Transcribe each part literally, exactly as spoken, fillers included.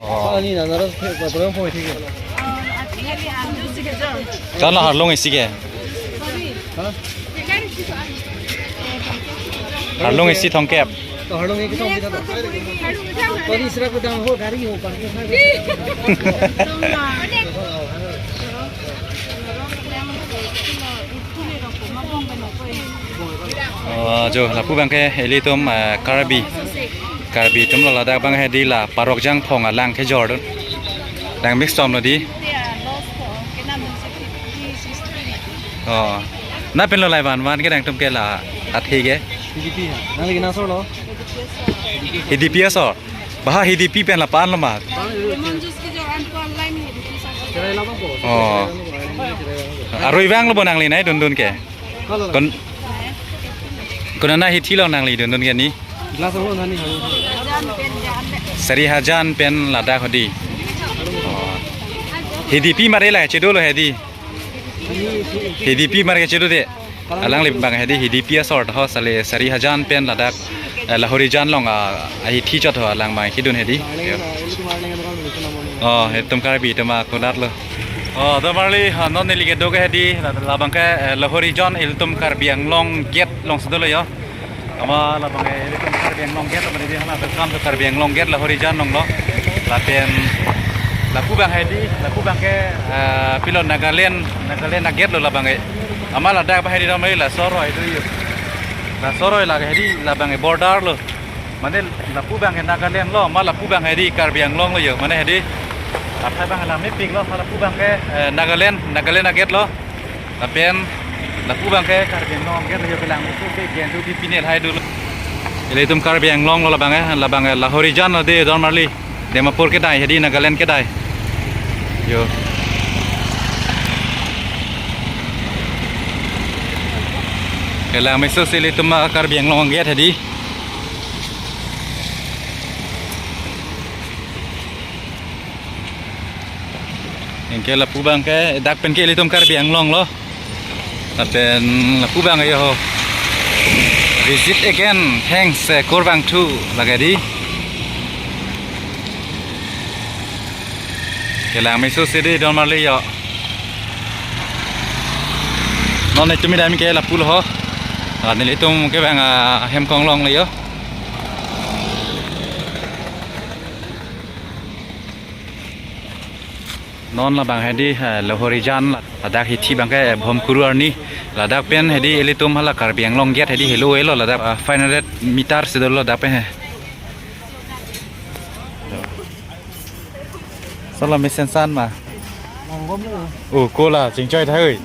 Oh. Pani na naras phe-, phe-, phe-, phe-, phe-, phe-, Kan la harlong isi ke? Sorry. Ha? Harlong isi thomkep. To harlong isi thomkep to. Pani sira ko dam ho, gari ho, parking ho. Oh, jo, lapu abangke ilitum, eh, Karbi. Karbi atum lo ladak abang hedi la Parokjang phong alang kejordun. Dang mix tom lo di. Oh. Na pen lo lai van van ke dang tum ke la athe ke. H D P ha. Nang lagi nasor lo. H D P asor. Baha H D P pen la pan lo ma. Lemon juice kejor an ko online H D P sa. Oh. Arui vang lo bo nangli nai dundun ke. Halo. Kon, konat ahithi lo nangli dundun ke ni? Glass lo nani halo. Sari Hajan pen ladak hedi. Oh. H D P mar la chedo lo hedi. H D P mar ke chedo de. Alangli abang hedi H D P asor ho sale Sari Hajan pen ladak, eh, Lahorijan along, ah, ahithi chot ho alang abang kedun hedi. Yo. Oh, itum Karbi atum akodat lo. Oh, do marli, ha, non neli kedo ke hedi, la, labang ke, eh, Lahorijan ilitum Karbi Anglong gate along si dolo yo. Ama labang ke ilitum Karbi Anglong gate, ama di hala welcome to Karbi Anglong gate Lahorijan along lo. Lapen lapu abang hedi, lapu abang ke, eh, pilo Nagaland, Nagaland a-gate lo labang ke. Ama ladak abang hedi do marli la soroi do yo. La soroi la hedi labang ke border lo. Mane lapu abang ke Nagaland lo, ma lapu abang hedi Karbi Anglong lo yo. Mane hedi aphai abang la mepik lo, ma lapu abang ke, eh, Nagaland, Nagaland a-gate lo. Lapen lapu abang ke Karbi Anglong gate lo yo, kelang mepik ke gendu di pinel hai dolo. Ilitum Karbi Anglong lo labang ke, labang ke Lahorijan lo de do marli. Dimapur kedai hedi Nagaland kedai. Yo. Kelang meso si ilitum, ah, Karbi Anglong gate hedi. Anke lapu abang ke, dak pen ke ilitum Karbi Anglong lo. Lapen lapu abang yo ho. Visit again. Thanks, eh, kurvangthu lake di. Kelang meso si di do marli yo. Non itum idam ke lapu lo ho. Ah, nelitum ke abang, ah, Hemkong along lo yo. Non labang hedi, eh, Lahorijan, ladak hithi abang ke, eh, Bhomkuru arni, ladak pen hedi ilitum hala Karbi Anglong gate hedi helo elo ladak, ah, five hundred meter si dolo ladak pen he. Sala mesen san ma. Nanggom lo. Oh, kola, chingchoi thai.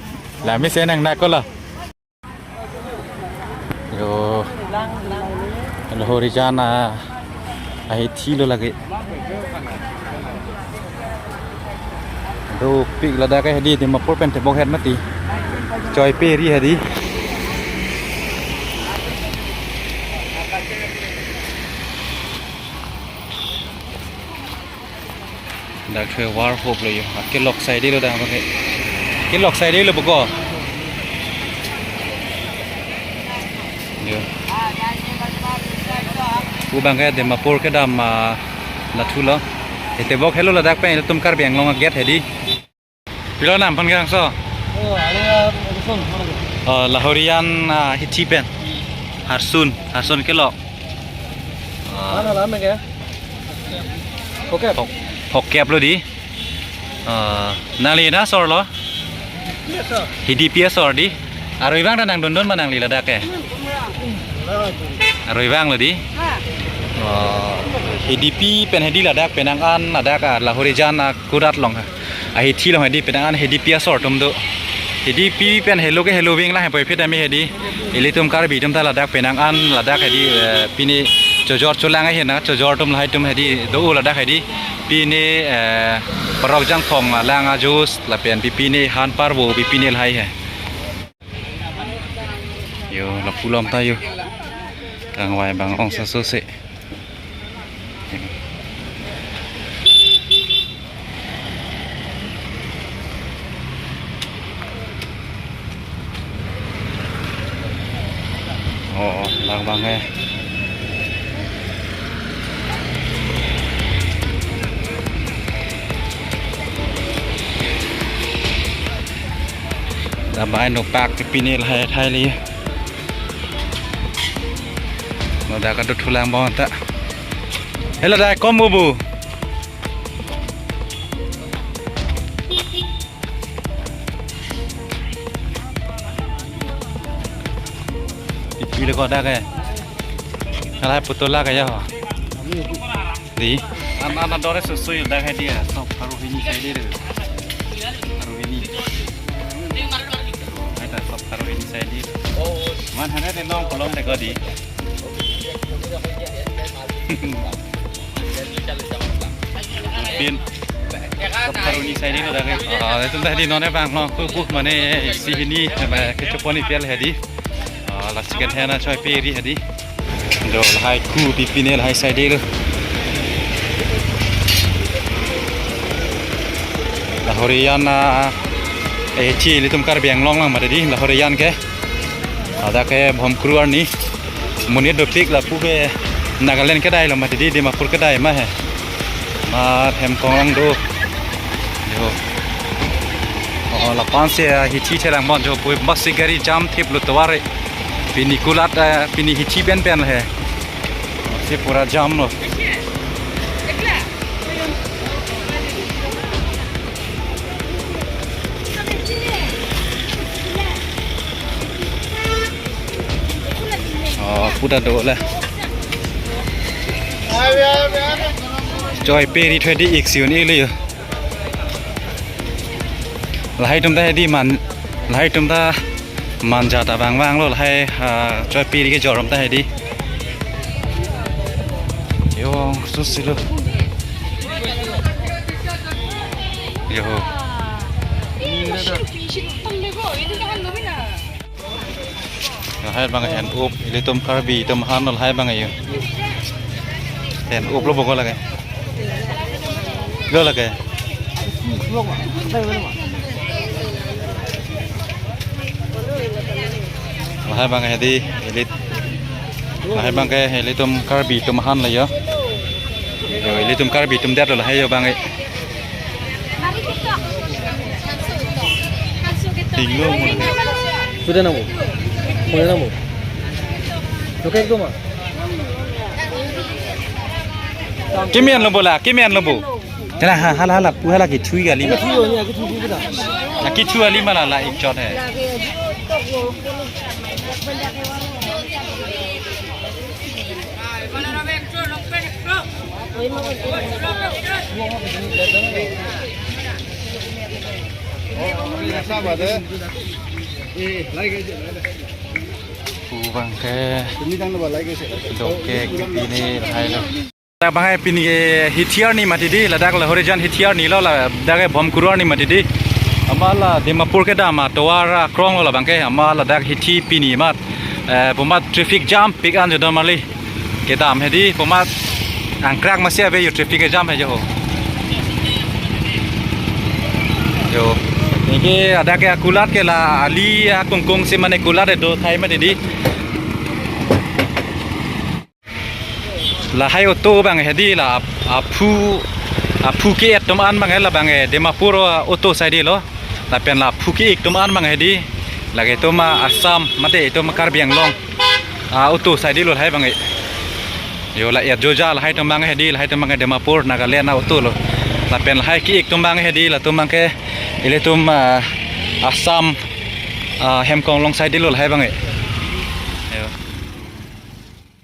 La mesen nang na kola. Yo. Lahorijan ahithi lo lake. Dopik ladak ke hedi Dimapur pen tebok het mati. Choi pe ri hedi. Dak ke war hop lo yo. Akelok sai de lo dak abang ke. Akelok sai de lo boko. Yo. Lapu abang ke Dimapur kedam, ah, nathu lo. Ete bok helo ladak pen ilitum Karbi Anglong gate hedi. Pilo nam aphan kerangso? Oh, ale, ah, Harsun, mana ke? Oh, Lahorijan, ah, hithi pen. Harsun, Harsun kelok. Ah. Mana lam ke? Oke. Phok-, phokep lo di. Ah, nangli na asor lo? Yes, sir. H D P asor di. Arui vang ta nang dundun ma nangli ladak ke? Arui vang lo di. Oh, H D P pen hedi ladak penang an ladak, ah, Lahorijan akurat along ha. Ahithi along hedi penang an H D P asor atum do. H D P pen helo ke helo ving la he poi phit ami hedi. Ilitum Karbi atum ta ladak penang an ladak hedi, eh, pini chojor cholang ahin na chojor atum lahai atum hedi do ladak hedi. Pini, eh, Parokjang phong alang a-juice lapen pipini han parvo pipini lahai he. Yo, lapu along ta yo. Kangvai abang ong sa so se. Oh, oh, lang abang he. Dabai nopak pine lahai thai le. No da kado thulang bom ta. Hela da kom bu bu. Ipi le ko da ke. Lahai putula ke ya ho. Di. An an adore susui dak hai dia. Sob haru hini sai di. Haru hini. Hai ta sob haru hini sai di. Man hana de nong kolom de ko di. Pin. Sob haru hini sai di lo dak hai. Ah, itum dah di non e bang nong kuku mane isi hini, eh, kechopon ipial hai di. Ah, la second hand a choi pe ri hai di. Do lahai ku pipine lahai sai di lo. Lahorijan, ah, eh, chi ilitum Karbi Anglong lang mati di, lahorijan ke. Ladak ke Bhomkuru arni. Monit dopik lapu ke Nagaland kedai lo mati di, Dimapur kedai ma he. Mar hem kong lang do. Jo. Oh, lapu-an si, ah, hithi chelang bom jo, pu bus si gari jam thip lo tovar. Pini kulat, eh, pini hithi pen pen he. Si pura jam lo. Oh, puta do le. Choi pe ri thoi di ik si un-e le yo. Lahai atum ta hai di man, lahai atum ta manja ta bang bang lo lahai, ah, choi pe ri kejor atum ta hai di. Yo, susi lo. Yo. Lahai bang hen up, ilitum Karbi atum han lo lahai bang yo. Hen up lo bokol lake. Lo lake. Lahai bang hedi, ilit. Lahai bang ke ilitum Karbi atum han lo yo. Yo, ilitum Karbi atum det lo lahai yo bang. Tinglo mo. Sudah namo? Sudah namo? Oke, itu mah. Kimen lo bola, kimen lo bu. Hala, ha-, hala, hala, pu hala kethui kali. Kethui kali, kethui kali. La kethui kali ma la, la ik chot hai. Pu bang ke. Dok ke pine lahai lo. Ladak bang hai pini ke hithi arni mati di, ladak lahorijan hithi arni lo, ladak ke Bhomkuru arni mati di. Amat la Dimapur kedam atovar akrong lo labang ke, amat ladak hithi pini amat, eh, pu amat traffic jam pik an jodon mali. Kedam hedi pu amat angkrak masi ave yo traffic jam hai jo ho. Yo. Neke ladak ke akulat ke la ali akungkung si mane kulat do thai mati di. Lahai auto bang hedi la ap-, aphu, aphu ke-et atum an bang la bang, eh, Dimapur, ah, auto sai di lo. Lapen la aphu ke-ik atum an bang hedi. Lake atum, ah, Assam, mate atum Karbi Anglong. Ah, auto sai di lo lahai bang. Yo la et joja lahai atum bang hedi, lahai atum bang Dimapur, Nagaland auto lo. Lapen lahai ke-ik atum bang hedi, latum bang ke ilitum, ah, Assam, ah, hem konglong sai di lo lahai bang. Yo.